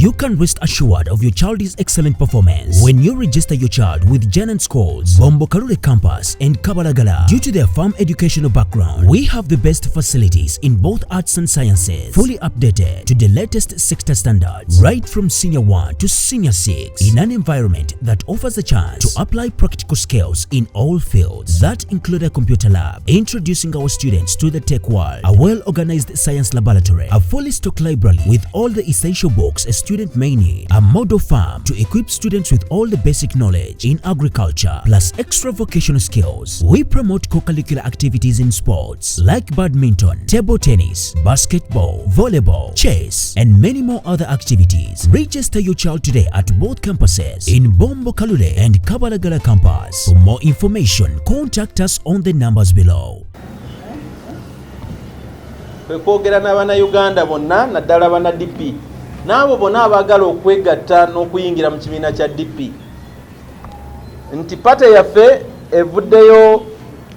You can rest assured of your child's excellent performance when you register your child with Janan Schools, Bombo Kalule Campus, and Kabalagala. Due to their farm educational background, we have the best facilities in both arts and sciences, fully updated to the latest sector standards, right from senior 1 to senior 6, in an environment that offers a chance to apply practical skills in all fields that include a computer lab, introducing our students to the tech world, a well-organized science laboratory, a fully stocked library with all the essential books a student may need, a model farm to equip students with all the basic knowledge in agriculture, plus extra vocational skills. We promote co-curricular activities in sports like badminton, table tennis, basketball, volleyball, chess, and many more other activities. Register your child today at both campuses in Bombo Kalule and Kabalagala campus. For more information, contact us on the numbers below. Kwe kwogera n'Abannayuganda bonna, naddala banna DP n'abo bonna abaagala okwegatta n'okuyingira mu kibiina kya DP, nti party yaffe evuddeyo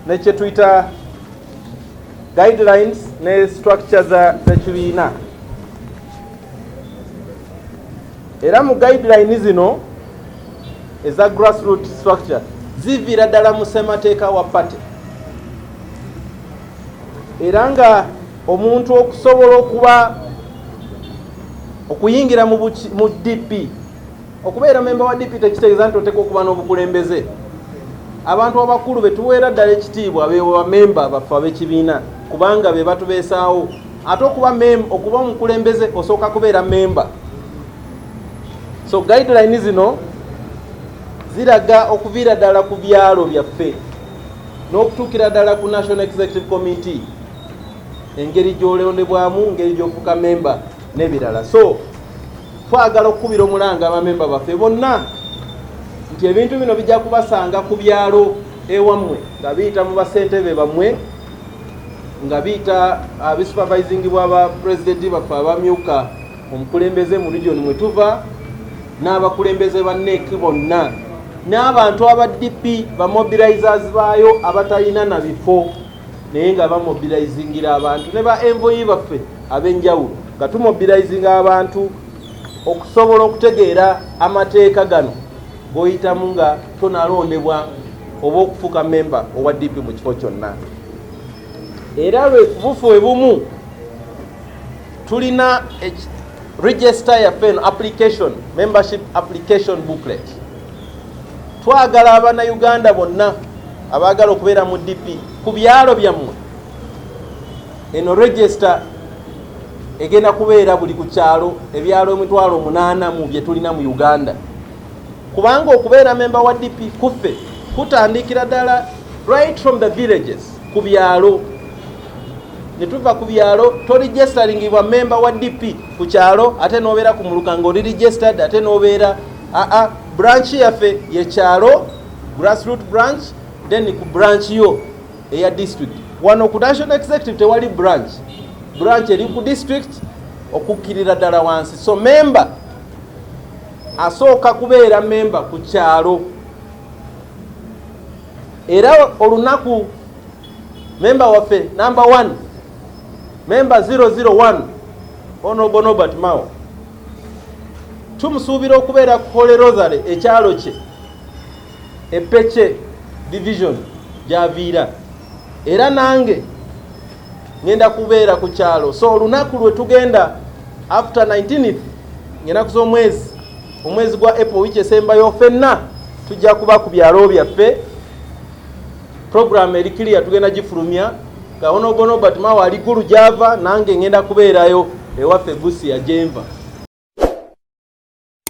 ne kye tuyita guidelines ne structure z'ekibiina. Era mu guideline zino eza grassroot structure ziviira ddala mu ssemateeka wa party, era nga omuntu okusobola okuba okuyingira mu DP, okubeera memba wa DP, tekitegeeza nti oteeka okuba n'obukulembeze. Abantu abakulu betuweera ddala ekitiibwa be bamemba baffe ab'ekibiina, kubanga be batubeesaawo. Ate okuba omukulembeze osooka kubeera memba. So guideline zino ziraga okuviira ddala ku byalo byaffe n'okutuukira ddala ku National Executive Committee, engeri gy'olondebwamu, engeri gy'ofuuka memba n'ebirala. So twagala okukubira omulanga abamemba baffe bonna nti ebintu bino bijja kubasanga ku byalo ewammwe, nga biyita mu basentebe bammwe, nga biyita bisupervisingibwa ba pulezidenti baffe abamyuka omukulembeze mu region mwe tuva, n'abakulembeze ba NEC bonna, n'abantu aba DP, bamobilizers baayo abatalina na bifo naye nga bamobilizingira abantu, ne ba envoy baffe ab'enjawulo, nga tumobilizinga abantu okusobola okutegeera amateeka gano g'oyitamu nga tonalondebwa oba okufuuka memba owa DP mu kifo kyonna. Era lwe bufu bwe bumu tulina register yaffe eno, application, membership application booklet. Twagala Abannayuganda bonna abaagala okubeera mu DP ku byalo byammwe, eno register egenda kubeera buli ku kyalo, ebyalo 80,000 mu bye tulina mu Uganda, kubanga okubeera memba wa DP kuffe kutandikira ddala right from the villages, ku byalo. Ne tuva ku byalo, toregisteringbwa memba wa DP ku kyalo ate n'obeera ku muluka ng'oli registered, ate n'obeera aa branch yaffe yekyalo, grassroot branch, then ku branch yo eya district. Wano ku national executive tewali branch, branch eri ku district okukkirira ddala wansi. So member asooka kubeera memba ku kyalo. Era olunaku memba waffe number 1, memba 001, Honorable Norbert Mao, tumusuubira okubeera ku Holy Rosary, ekyalo kye Epece Division gyaviira. Era nange ngenda kubeera ku kyalo. So olunaku lwe tugenda after 19th, ngenaku z'omwezi, omwezi gwa April, wiiki esembayo, ffenna tujja kuba ku byalo byaffe. Program eri clear, tugenda gifulumya nga Honorable Norbert Mao ali Gulu gyava, nange ngenda kubeerayo ewaffe Busia gyenva.